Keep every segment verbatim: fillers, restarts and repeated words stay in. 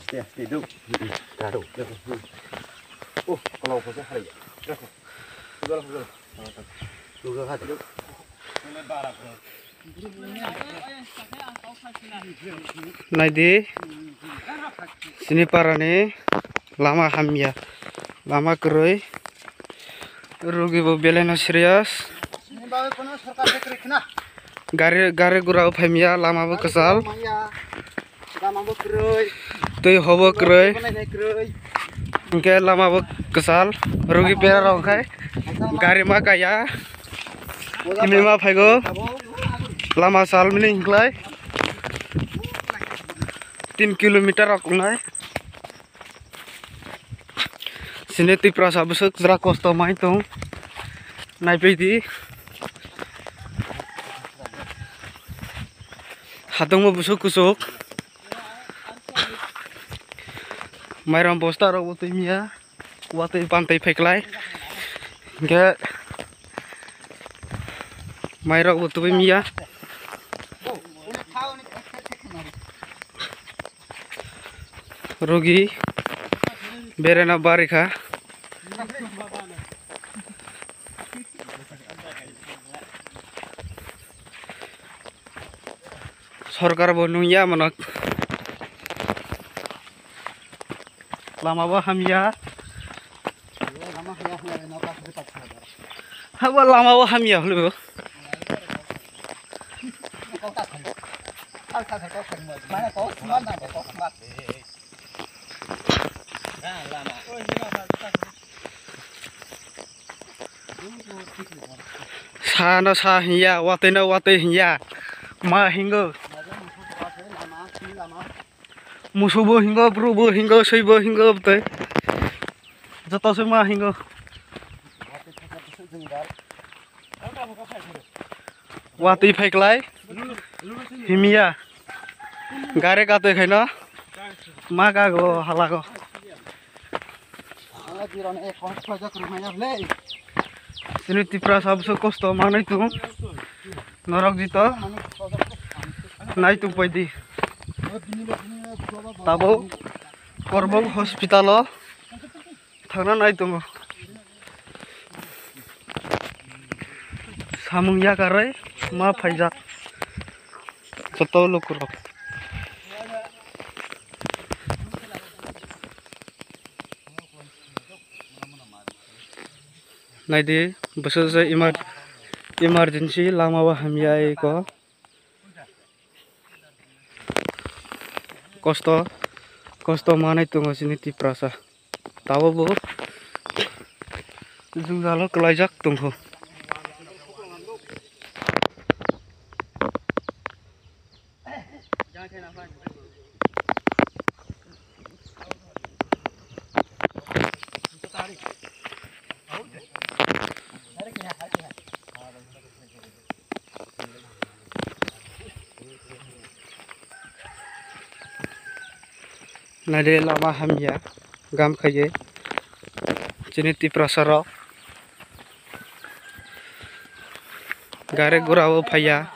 Te, te, duk. Duk. Oh, kalau kau hari. Duk. Duk, duk, duk. Duk, duk, duk. Naidi, sini parani lama hamya, lama kwrwi, rugi bo belai no serious. Gari, gari gura bo phaimya, lama bo kwchal. Lama bo kwrwi. Twi hobo kwrwi. Lama bo kwrwi. Hinkhe lama bo kwchal. Rugi bera rok khai. Gari ma kaya. Himwi ma phaigo. Lama salmini hinklai. Tin kilometer rok wngnai. Sini Tiprasa bwswk jora kosto mai tong. Naipaidi. Hatungbo bwswk kuchuk. Mairum bosta rokbo twi miya. Watwi pantwi phaiklai. Hinkhe mairokbo tubui miya. Rugi berena barikha. Sorkar bo nungya mano. Lama bo hamya. Habo lama bo hamya hwlwi bo. Sa no sa hinya, watwi no watwi hinya. Ma hingo. Musu bo hingo, bru bo hingo, swi bo hingo, bwtwi. Joto swi ma hingo. Watwi phaiklai. Himya. Gari katwi khaino. Ma gago halago. Chini Tiprasa bwswk kosto manwi tongo. Norok jito nai tongpai di. Tabuk Korbong hospital o thangna nai tongo. Samung yakarwi ma phaijak joto lukurok. Naidi, bwswk se emer-, emergency lama o hamya eko. Kosto, kosto manwi tongo chini Tiprasa. Tabuk bo jwngjalo kwlaijak tongkho. Naidi lama hamya, gam khaiwi chini Tiprasa rok gari gura o phaiya.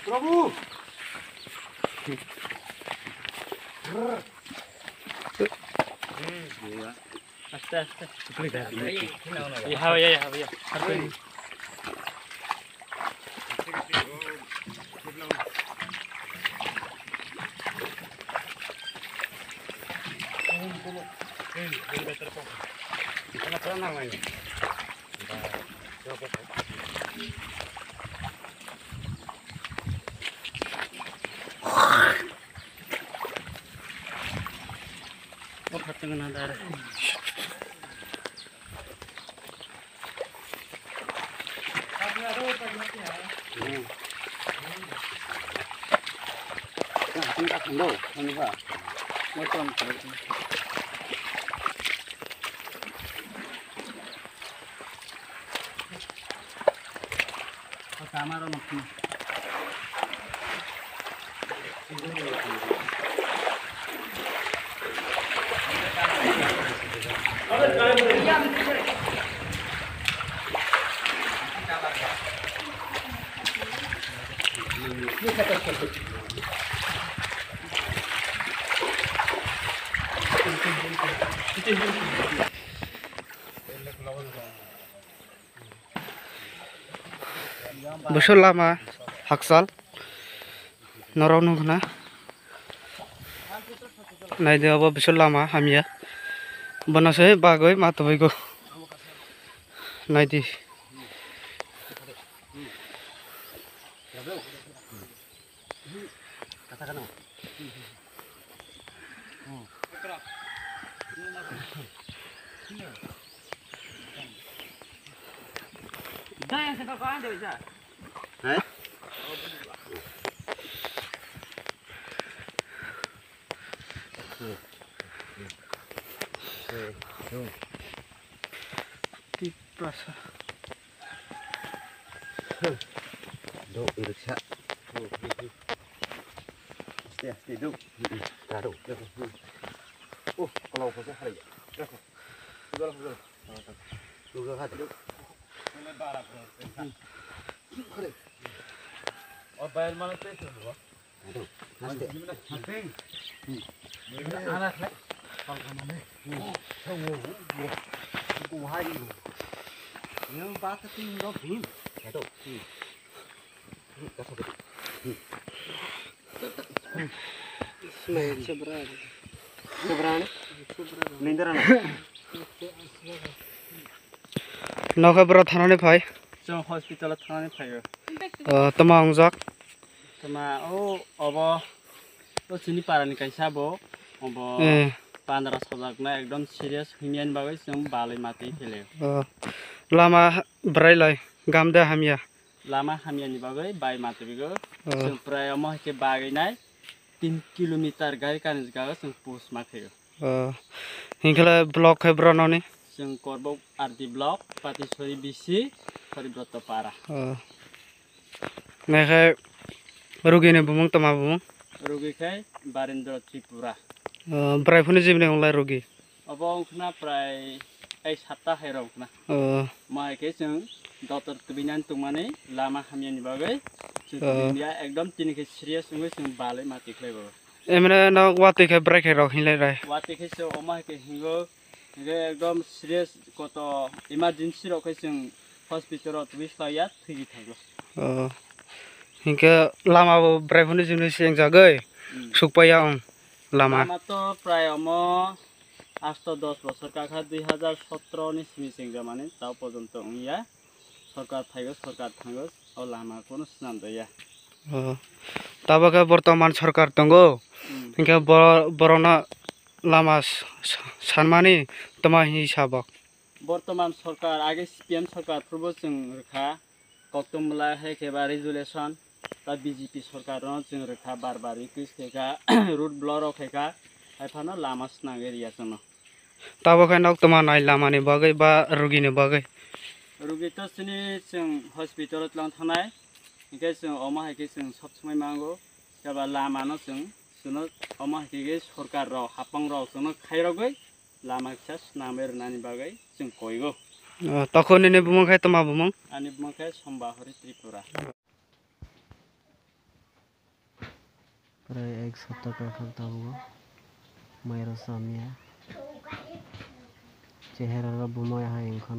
Prabhu! Aste, aste. Yaha, yaha, yaha. Bwswk lama hakchal norok nukna. Naidi obo bwswk lama hamya. Bono se bagwi ma tubui go. Naidi. Tiprasa. Do iriksa. Aste aste do. Kado. Oh, kalau kau hari ya. Sudah lah, sudah. Sudah hati do. Hari. Oh, bayar mana tu? Nokhe bro thanani phai. Chwng hospital o thanani phaio. O, tama wngjak. Tama o obo o chini parani kaisa bo obo Eh. Pandra sajak na ekdom serious himyani bagwi chwng balwi matwi phele. O, lama bwrai lai gamde hamya. Lama hamyani bagwi bai matwi bigo Oh. Chwng prai omo hai khe bagwi nai tin kilometer gari kanwi jagao chwng post ma khaio. O, hinkhe block khai bro noni? Chwng Korbok R D block, Patisori B C, Horibrotto para. O. Naikhai rugini bumung toma bumung? Rugi khai Barendra Tripura. O, bwrai phunu jibini onglai rugi? Obo wngkhna prai ei sapta hai rok wngkhna. O. Mai khe chwng doctor tubinani tongmani lama hamyani bagwi chwng O. Tubinliya ekdom tini khe serious wngwi chwng balwi mati khlai bo. Emre no watwi khe bwrai khe rok hinlai rai. Watwi khe se omo hai khe hingo, hingo ekdom serious koto emergency rok khe chwng hospital o twi slaiya thwi thango. O. Hinkhe lama bo bwrai phunu jibini se engjagwi Hmm. Sukpaiya ong lama. Lama to prai omo asto dos bosor kakha dui hazar sotro ni simi chengjamani tao porjonto wngya. Sorkar phaigo, sorkar thango, o lama kunu swnam jaya. O, tabok khe bortoman sorkar tongo. Hmm. Hinkhe bo-, borokno lama s-, s-, sanmani tama hinwi sabok. Bortoman sorkar, age C P M sorkar phurbo chwng rwkha, koktwmlai hai khe ba resolution, ta B J P sorkar no chwng rwkha, bar bar request khaikha, road block rok khaikha, hai phano lama swnamwi rwya chwngno. Tabok khe nok toma nai lama ni bagwi ba rugi ni bagwi? Rugi to chini chwng hospital o twlang thangnai, hinkhe chwng omo hai khe chwng sob somoi mango, khe ba lama no chwng, chwngno omo hai khe sorkar rok, hapang rok chwngno khairogwi lama kisa swnamwi rwnani bagwi chwng koigo. O, tokho nini bumung khe toma bumung? Ani bumung khe Sombahori Tripura. Prai ek sapta tongthok tabuk o. Mairok chamya. Chehera rok bo maya hai wngkha.